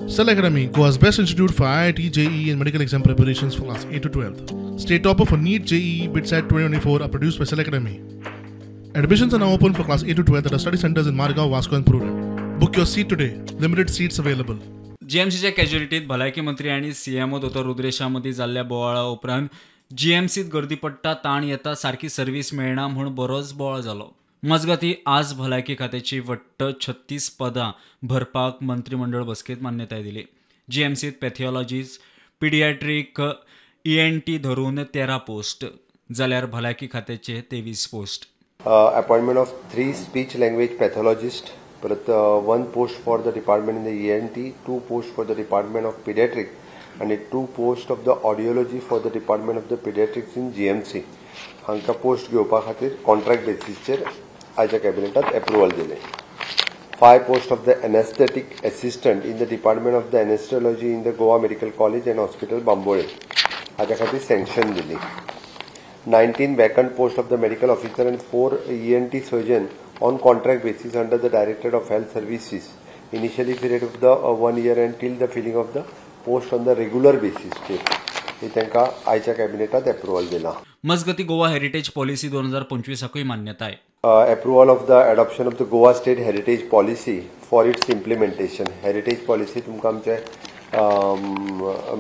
Cell Academy, Goa's best institute for IIT, JEE and medical exam preparations for class 8 to 12. State topper for NEET, JEE, BITSAT 2024 are produced by Cell Academy. Admissions are now open for class 8 to 12 at our study centers in Margao, Vasco and Prudent. Book your seat today. Limited seats available. जीएमसीच्या कॅज्युलिटीत भलायकी मंत्री आनी CMO दोतोर रुद्रेशा मदीं जाल्ल्या बोवाळा उपरांत जीएमसीत गर्दी पडटा, ताण येता, सारकी सर्वीस मेळना म्हूण बरोच बोवाळ जालो. मजगती आज भलायकी खात्याची वट्ट 36 पदां भरपाक मंत्रीमंडळ बसकेत मान्यताय दिली. जीएमसीत पॅथॉलॉजिस्ट, पिडियाट्रीक, ईएनटी धरून 13 पोस्ट जाल्यार भलायकी खात्याचे 23 post. Appointment of 3 speech language pathologist, परत 1 post for the department in the ENT, 2 post for the department of paediatric आनी 2 post of the audiology for the department of the paediatrics in GMC हांकां post घेवपा खातीर contract बेसीसचेर आयच्या कॅबिनेटात approval दिलें. 5 post of the anaesthetic assistant in the department of the anaesthesiology in the Goa medical college and hospital Bambolim हाच्या खातीर sanction दिली. 19 vacant post of the medical officer and 4 ENT surgeon on contract basis under the Directorate of Health Services, initially period of the 1 year and till the filling of the post on the regular basis. हे तांकां आयच्या कॅबिनेटात approval दिला. मजगती Goa heritage policy 2025 मान्यताय. Approval of the adoption of the Goa state heritage policy for its implementation. Heritage policy तुमकां आमचे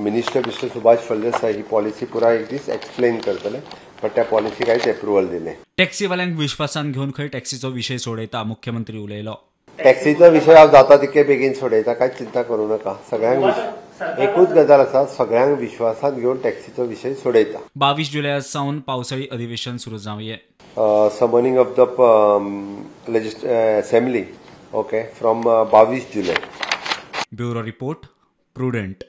minister mister Subhash Phaldesai ही policy पुराय एक दीस एक्सप्लेन करतले, बट त्या पॉलिसीक आयज एप्रुवल दिलें. टॅक्सीवाल्यांक विश्वासान घेवन खंय टॅक्सीचो विशय सोडयता, मुख्यमंत्री उलयलो. टॅक्सीचो विशय हांव जाता तितके बेगीन सोडयता, कांयच चिंता करूं नाका. सगळ्यांक एकूच गजाल आसा, सगळ्यांक विश्वासान घेवन टॅक्सीचो विशय सोडयता. 22 जुलया सावन पावसाळी अधिवेशन सुरू जावये. Summoning of the assembly okay from 22 July. Bureau report, Prudent.